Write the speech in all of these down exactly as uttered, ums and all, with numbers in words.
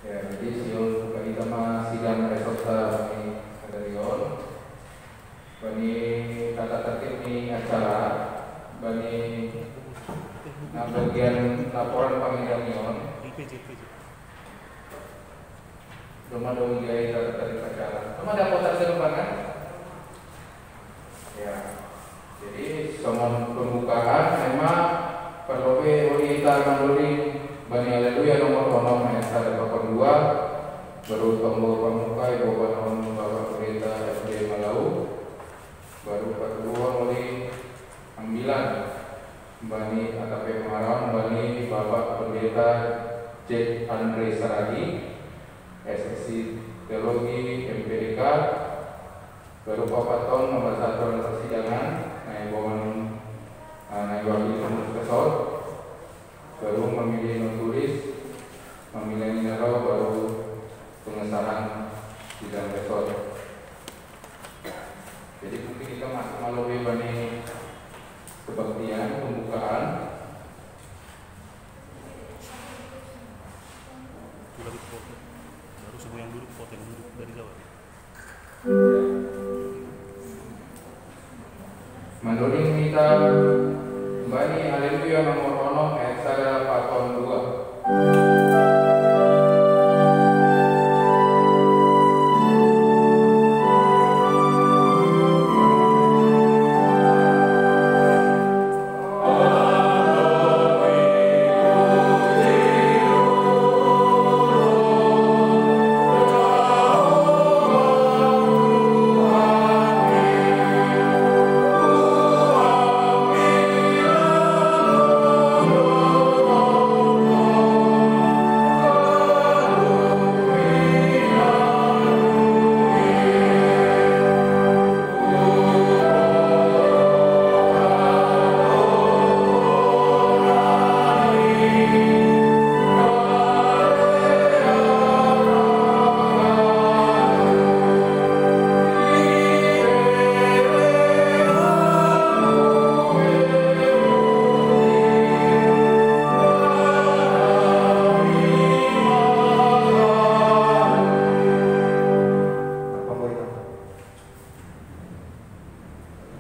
Ya, jadi siun buka kita mah sidang resort kami hadarion. Bani tata tertib ni acara, bani nah bagian laporan pangidanion. Cuma dong jai tata tertib acara. Cuma ada kota serupa kan? Ya. Jadi, songon pembukaan, memang perlu oli ita manduli bani Haleluya nomor onom ayat sada papan dua, baru tonggo pamuka ibobanon Bapak Pendeta F D Malau, baru paduahon oli ambilan bani atape pangarapan bani Bapak Pendeta Jack Andre Saragi, S S I Teologi M P D K, baru papaton membaca aturan persidangan, na iboan, eh, na iwakili pengurus resort, baru memilih notulis, memilih naro, baru pengesahan sidang resort. Jadi mungkin kita masuk melalui bani kebaktian pembukaan. Itu lagi foto. Baru semua yang duduk foto yang duduk dari Jawa. Mandoling mita bani Haleluya nomor onom ayat sada paton dua.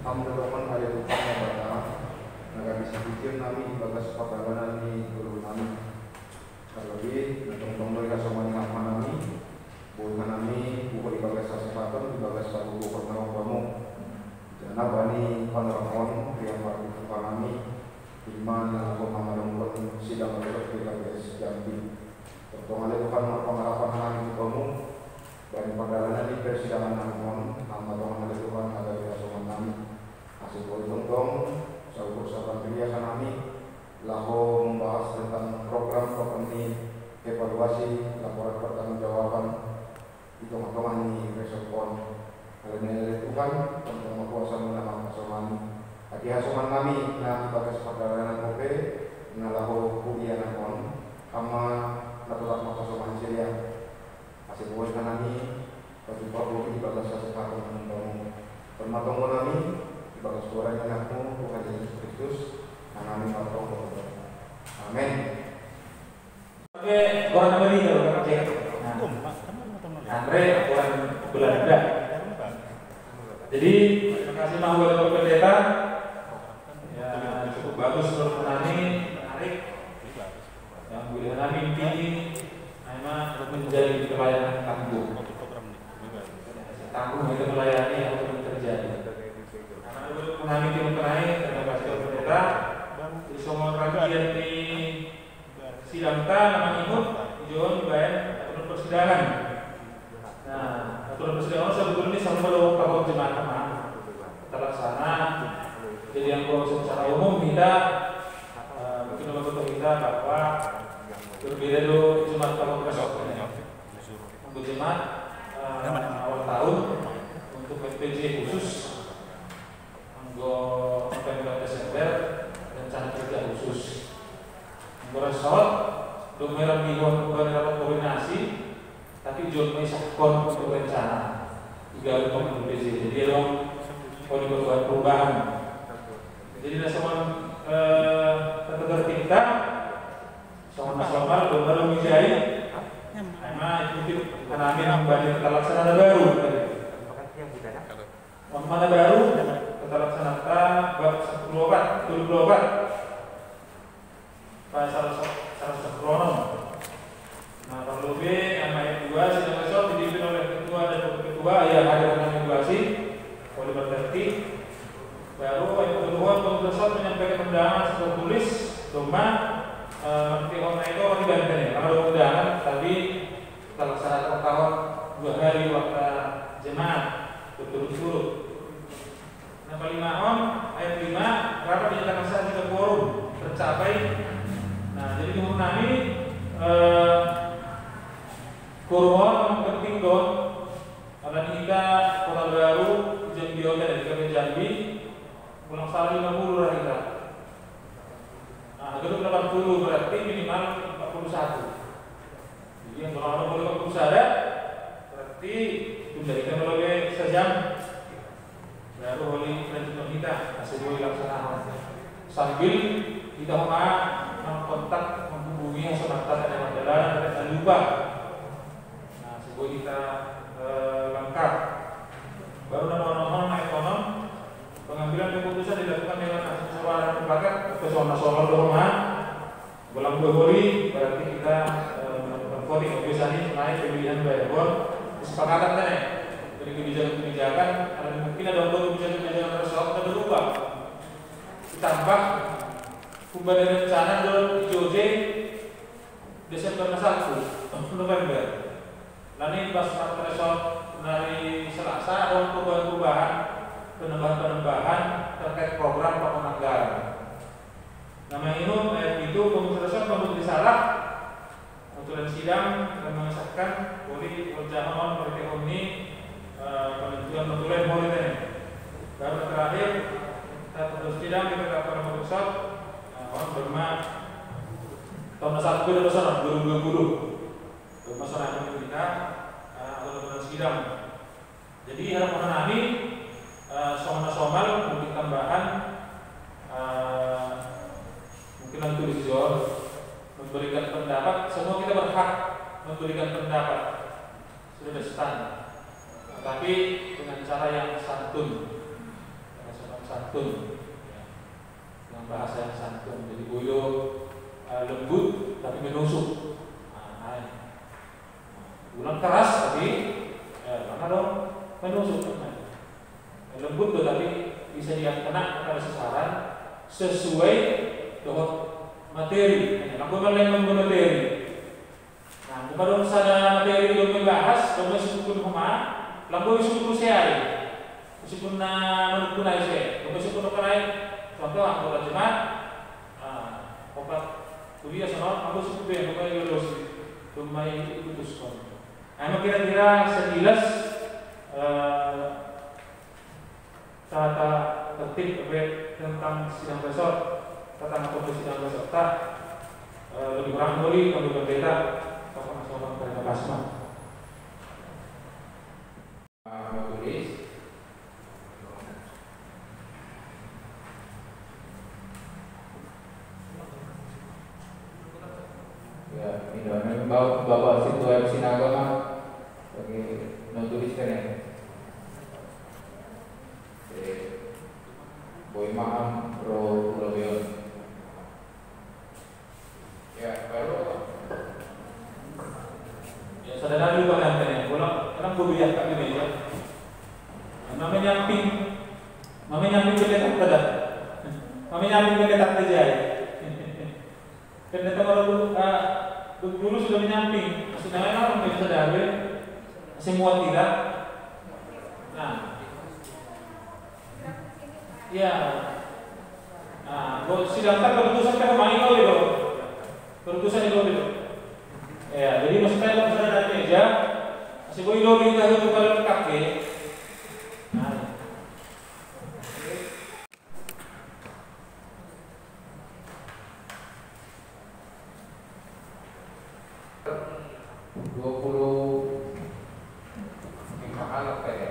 Hamdoloman ale Tuhan Bapa, na gabe sipikir nami ibagas pardalanan ni ngolu nami. Terlebih na tongtong do i hasomani ni Ama nami, boi hanami buho ibagas hasehaton ibagas hagogohon na hombamu. Janah bani panorang on riang martutupa nami, ima na laho mangadongkon sidang resort P K B S Jambi. Tongtong ale Tuhan marpangarapan hanami tu Bamu, bani pardalanan ni persidangan nami on, Ham ma tongtong ale Tuhan na gabe hasoman nami. Ase boi tongtong saukur sapan pilia hanami laho mambahas tentang program pakon ni evaluasi laporan pertanggungjawaban di tongah-tongah ni resort on. Alani ale Tuhan, tongtong ma kuasamu na manghasomani. Age hasoman nami na ibagas pardalanan ope na laho huianan on, Ham ma na totap manghasomani sidea. Ase boi hanami pajumpahon ibagas hasehaton ni Bamu. On ma tonggo nami ibagas goar ni Anakmu, Tuhan Jesus Kristus, hanami martonggo tu Bamu. Amen. Oke, goar nami ni, oke. Nah. Andre, goar Belanda. Jadi, terima kasih Pak Pendeta. Ya, cukup bagus menurut kami, menarik. Yang boleh kami inti ni, memang menjadi pelayanan tangguh. Tangguh itu melayani apa yang terjadi. Karena menurut kami tim kenai, terima kasih Pak Pendeta. Di semua rangkaian di sidang ta, nama ikut, John, Bayan, atau persidangan. Nah, aturan persidangan sebetulnya sama kalau kalau jemaat, terlaksana. Jadi yang kalau secara umum kita, eh, mungkin nomor satu kita bahwa berbeda dulu jemaat kalau untuk jemaat, eh, awal tahun untuk F P J khusus, anggo November Desember, rencana kerja khusus. Anggo resort, domeran di koordinasi, tapi John Mesa kon untuk rencana tiga puluh P J. Jadi ada mau dibuat perubahan. Jadi nasional, eh, tetap kita sama nasional, belum baru menjadi. Nah, Amin. Badhe tata laksana baru. Mana baru? Tata laksana bab sepuluh opat, tujuh puluh opat. Pak salah se-, salah sekrono. Nah, perlu B, nama yang dua, sidang resort dipimpin oleh ketua dan wakil ketua, ya, hadir dengan ibu asih, oleh berarti. Baru, yang kedua, pengurus resort menyampaikan undangan secara tulis, cuma, eh, nanti online itu di Banten ya, kalau undangan tadi terlaksana tahun dua hari waktu jemaat berturut-turut. Nah, paling mahon, ayat lima, rapat dinyatakan sah jika quorum tercapai. Nah, jadi menurut kami, eh, quorum penting dong. Karena kita Kota Baru, Jambi Hotel, di K P Jambi, ulang salah lima puluh lah kita. Nah, gedung delapan puluh berarti minimal empat puluh satu. Jadi yang kalau ada boleh waktu sadar, berarti tunda kita melalui sejam. Baru boleh lanjutkan kita masih boleh laksanakan. Sambil kita mau mengkontak, menghubungi semata ada majalah dan tidak lupa. Nah, sebuah kita, eh, lengkap. Baru nama-nama naik konon pengambilan keputusan dilakukan dengan hasil suara mufakat atau suara nasional doang. Ulang dua kali, berarti kita, eh, melakukan voting. Biasanya naik pemilihan by vote, kesepakatan kan ya. Jadi kebijakan-kebijakan, ada mungkin ada kebijakan-kebijakan resort ada berubah. Ditambah, kembali rencana do J O J Desember satu, November. Nah, ini pas resort dari Selasa ada perubahan-perubahan, penambahan-penambahan terkait program pemanggaran. Nama ini, eh, itu pengurus resort membuat risalah, kebetulan sidang dan mengesahkan, boleh kerja non, boleh tekoni, eh, penentuan kebetulan boleh tanya. Baru terakhir, kita terus sidang, kita dapat pengurus resort, eh, orang berma, tahun satu itu besar, dua ribu dua puluh. Berma seorang kita, eh, atau teman sidang. Jadi, harapan kami, eh, soal-soal mungkin tambahan, eh, mungkin nanti tulis, Jor, memberikan pendapat, semua kita berhak memberikan pendapat. Sudah ada standar. Tapi dengan cara yang santun. Dengan sopan santun. Ya. Dengan bahasa yang santun. Jadi, boyo, eh, lembut, tapi menusuk. Nah, nah, ulang keras, tapi, eh, mana dong? Menusuk. Lembut tetapi bisa dia kena pada sasaran sesuai dengan materi. Nah, aku malah yang materi. Nah, bukan dong sada materi dong membahas, dong masih pun homa, lampu masih pun saya. Masih pun na menukun aja saya. Dong masih pun operai. Contoh anggota jemaat, ah, opat kuliah sama aku suku B, dong main lulus, dong main putus. Nah, emang kira-kira sekilas, eh, tata tertib, apa, tentang sidang resort, tata ngatur sidang resort, tak, eh, lebih kurang boleh kami berbeda, apa, sama-sama pada pasma. Ah, mau tulis. Ya, ini doang. Bapak, Bapak Situ M C Naga mah lagi no tulis kan ya? Eh, Boy Maham, Bro Pulau Beon. Ya, baru. Ya, saudara juga kan, kan ya, pulang, kenapa kudu ya, Kak, ini ya? Namanya nyamping, namanya nyamping pendeta pada. Namanya nyamping pendeta aja ya. Pendeta baru, eh, dulu sudah menyamping, masih namanya orang yang sadar, ya. Masih muat tidak? Nah. Ya. Nah, buat sidang kan keputusan kan main lo gitu. Keputusan itu gitu. Ya, jadi maksudnya kalau misalnya dari meja, masih boleh lo gitu, kalau kaki. Nah. Dua puluh lima anak tadi.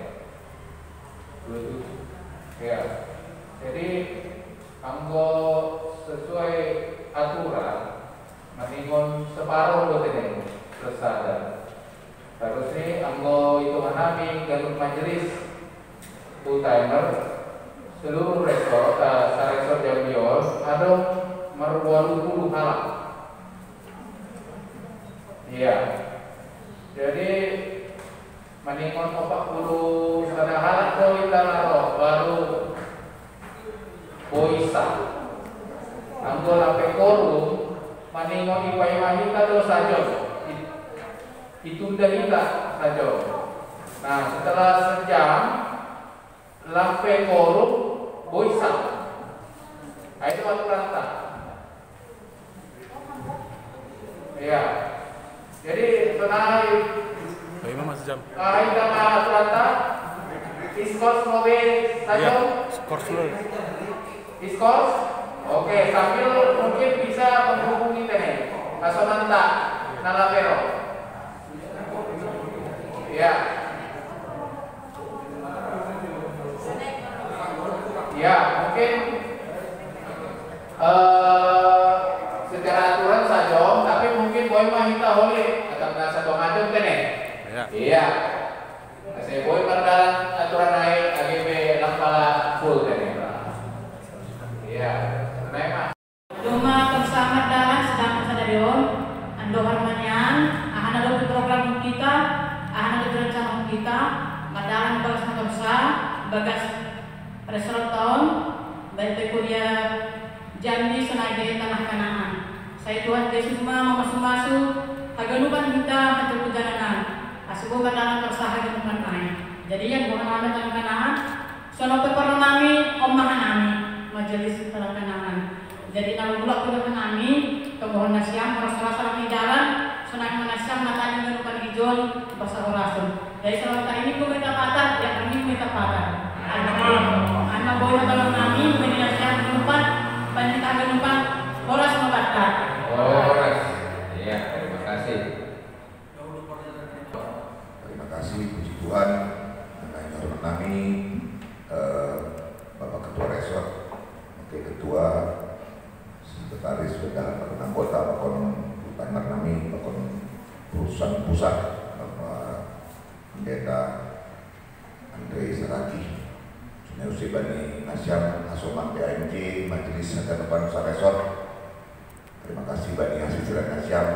Dua puluh tujuh. Ya. Jadi, anggo sesuai aturan, mendingan separuh buat ini, plus ada. Terus ni anggo itungan nami ganup majelis full timer seluruh resort, eh, saresort Jambi on, adong marwalu puluh halak. Iya. Jadi maningon opat puluh sada halak do hita na ro, baru boisa. Anggo lampe korum, maningon ipaima hita do sajom. It-, itunda hita sajom. Nah, setelah sejam, lampe korum, boisa. Nah, itu aturanta. Iya. Jadi, sonai, Baima masih jam. Ah, hita ma aturanta, iskors mobil sajo. Iya, skors dulu. Iskors? Oke, sambil mungkin bisa menghubungi tene. Kasonanta, nalapero. Iya. Ya, mungkin, eh, secara aturan sajom, tapi mungkin boi ma hita holi, atau nggak satu macam kan ya? Iya. Iya. Nah, saya boi mardalan aturan naik A G B langkala full kan ya? Iya. Naik mah. Doma kebersamaan dalan sedang sadari on, andohar manian, aha na dope program kita, aha na dope rencana kita, mardalan bagas na kebersa, bagas resort taon, baik pe kuliah Jambi sonai be tanah Kanaan. Sai Tuhan Jesus ma mamasu-masu, haganupan hita hancur kejalanan, asubo mardalan kebersa haganupan ai. Jadi yang Tuhan ada tanah Kanaan, Sono pe porlu nami, om maha nami, majelis perencanaan. Jadi, kalau mulak kuda nami, kemohon nasiam, kalau salah-salah di jalan, sonai ma nasiam, na tadi menukan ijon, bahasa orasun. Jadi, selamat hari ini, gue minta patah, ya, ini gue minta patah. Anak, anak boleh kalau nami, gue minta nasiam, menupan, panjita menupan, horas membaca. Horas. Iya, terima kasih. Terima kasih, puji Tuhan. Nah, yang hormat nami, eh, Bapak Ketua Resort, Wakil Ketua, Sekretaris, bendahara, pakon anggota, pakon partner nami, pakon urusan pusat, Bapak Pendeta Andre Saragih. Sonai use bani nasiam, hasoman P A M J, Majelis Haganupan Saresort. Terima kasih bani hasil sirat nasiam.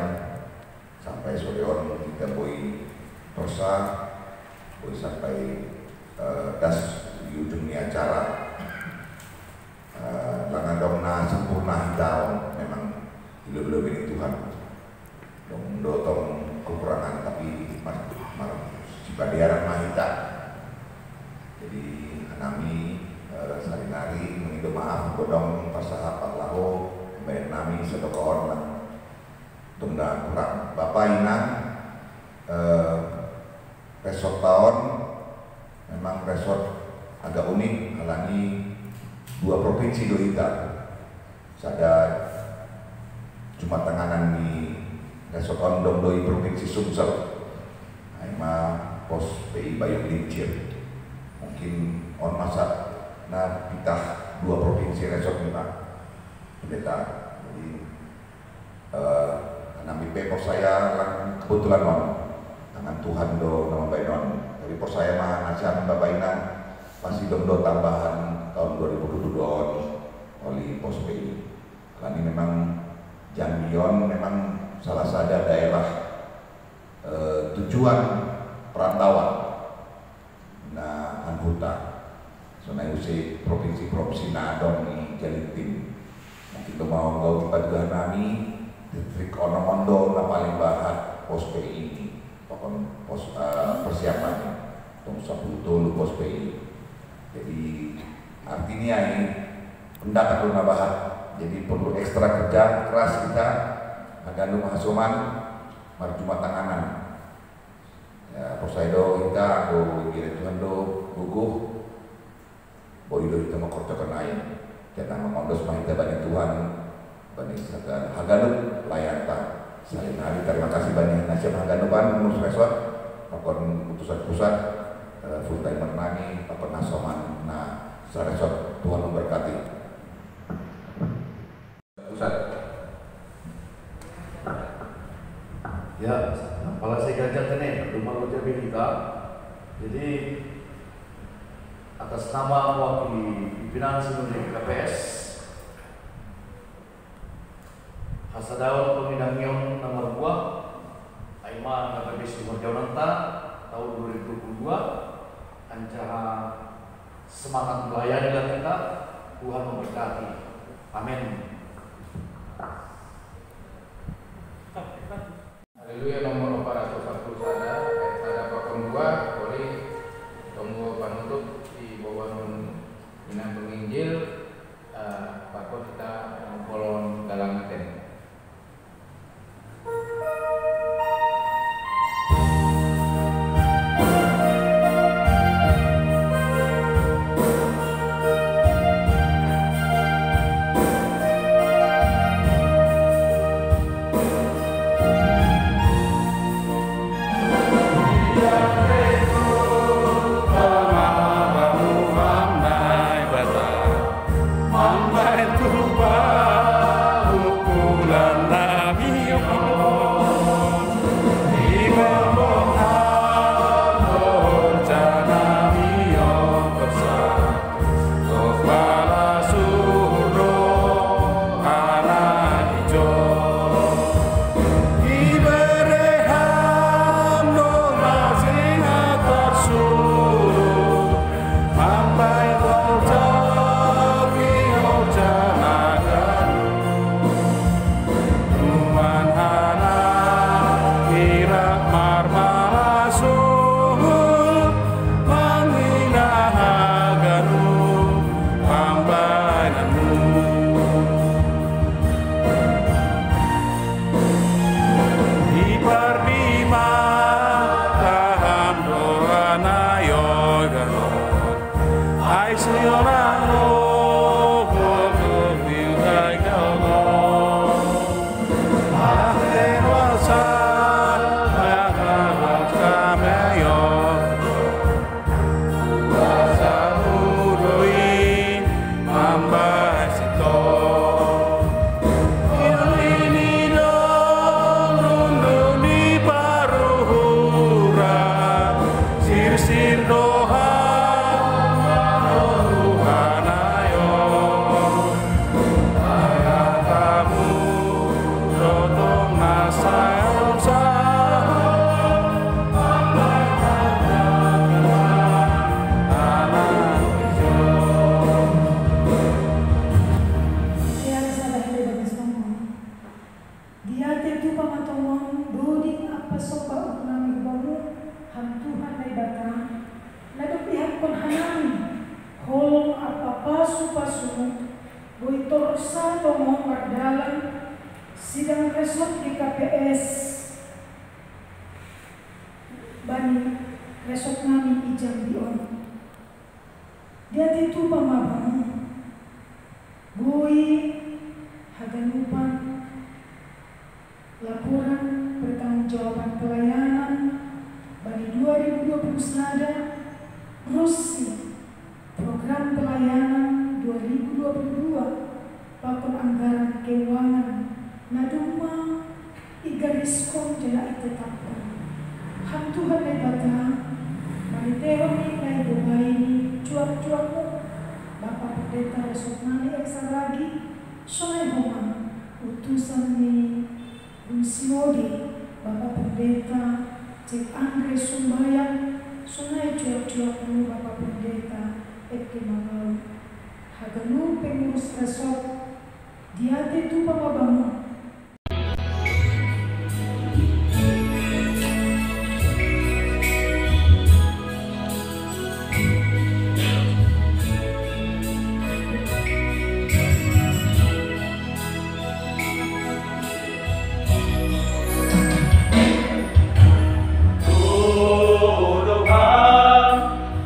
Sampai sore on hita boi persa, boi sampai, eh, das di ujung ni acara. Eh, lang adong na sempurna hita on, memang ilo-ilo ni Tuhan. Dong do tong kekurangan, tapi mar-, mar-, sipadiaran ma hita. Jadi, nami, eh, sarinari mangido maaf, godang pasahat parlaho, baen nami satoka on nang dong na kurang. Bapa, Inang, eh, resort taon memang resort agak unik, alani dua provinsi do hita. Sada jumpanganan ni resort on dong do i Provinsi Sumsel. Ai ma pos P I Bayung Lincir. Mungkin on ma sada na pitah dua provinsi resort ni, Pak Pendeta. Jadi, eh, nami pe porsaya lang kebetulan on. Tangan Tuhan do na mambaen on. Tapi porsaya ma nasiam, Bapa, Inang, pasti dong do tambahan taon dua ribu dua puluh dua on oli pos P I. Alani memang Jambi on memang salah sada daerah, eh, tujuan perantauan na anhuta. Sonai use provinsi-provinsi na adong i Jalintim. Mungkin do mau gau paduga nami, distrik onom on do na paling bahat pos P I i. Pakon pos, eh, persiapan i. Tong sapuluh tolu pos P I i. Jadi, artinya i, pendapat do na bahat. Jadi, perlu ekstra kerja keras kita, haganup hasoman, marjumpanganan. Ya, porsaya do hita, anggo igira Tuhan do gogo, boi do hita mangkorjahon ai. Jadi, mangondos ma hita bani Tuhan, bani sada haganup layanta. Sarinari, terima kasih bani nasiam haganupan, pengurus resort, pakon utusan pusat, eh, full timer nami, pakon hasoman na saresort. Tuhan memberkati. Pusat. Ya, pala sai ganjang kene, rumah Jadi, atas nama mewakili pimpinan Sinode K P S, hasadaon pangidangion na marbuah, ai ma na gabe sumber jaonanta tahun dua ribu dua puluh dua, anjaha semangat melayanilah kita, Tuhan memberkati. Amin. Haleluya, nomor empat ratus empat puluh sada, ayat sada pakon dua, kori tunggu panutup di bawah nun inang penginjil, eh, pakon kita mempolon galang aten. Diate tu pamatongon, doding ampa somba uhur nami hu bamu, ham Tuhan Naibata, na dob ihaphon hanami holong ampa pasu-pasumu, boi torus sa tongon mardalan sidang resort G K P S bani resort nami i Jambi on. Diate tu pamatongon, boi haganupan laporan pertanggungjawaban pelayanan bani dua ribu dua puluh sada, ronsi program pelayanan dua ribu dua puluh dua, pakon anggaran keuangan na domma igariskon janah itetapkon. Ham Tuhan Naibata, marhitei hami na ibobai ni juak-juakmu, Bapa Pendeta resort nami Saragi, sonai homa utusan ni Gunsinode, Bapa Pendeta Cek Andre Sumbayang, sonai juak-juakmu Bapa Pendeta Epti Mangau. Haganup pengurus resort, diate tu pamatongon.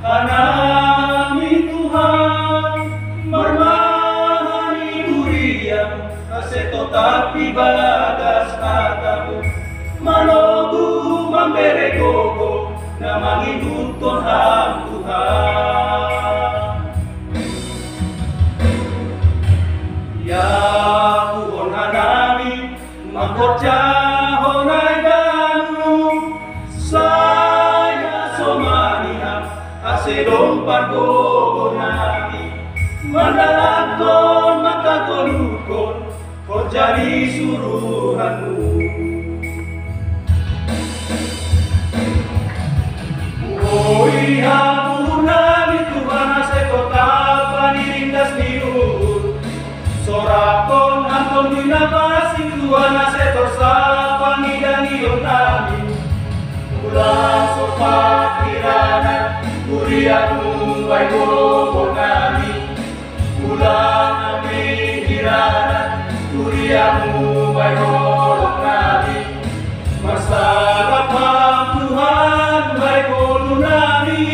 Hanami Tuhan, marmahani duriang, ase totap ibagas hatamu, manogu mambere gogo, na mangihuthon Ham Tuhan. Ia puhon hanami, mangkorjahon ai ganup, sai na Pargogo nami mandalankon, matagolukon, kau jadi suruhanmu. Oi, hampun nami Tuhan, ase to tapani ringgas ni uhur. Sorakon hanton di na pansing Tuhan, ase to sapa ni dangion nami. Ulang sopat hiranan, kuriamu bae gogo nami. Ulang nami hiranan, kuriamu bae gogo nami. Marsangap Ham Tuhan bae gogo nami.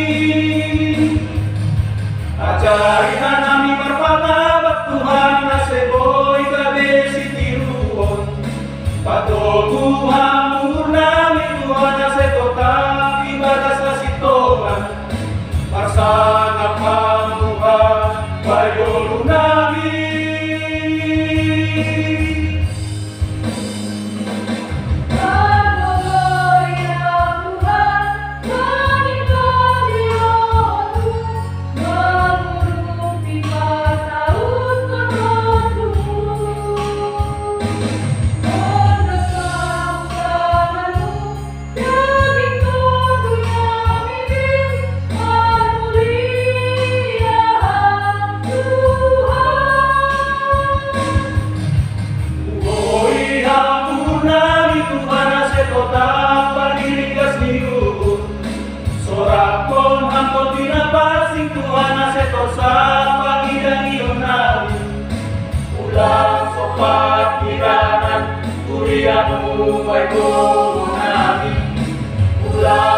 Ajari hanami marpangabat Tuhan, ase boi gabe sitiruon. Patogu Ham uhur nami Tuhan, ase to tapani bagas na sintongan. Marsangap Ham Tuhan bae gogo nami. Oi, hampun nami Tuhan, ase to tapani ringgas ni uhur. Sorakon hanton di na pansing Tuhan, ase to sapa ni dangion nami. Ulang sopat hiranan, kuriamu bae gogo nami. Ulang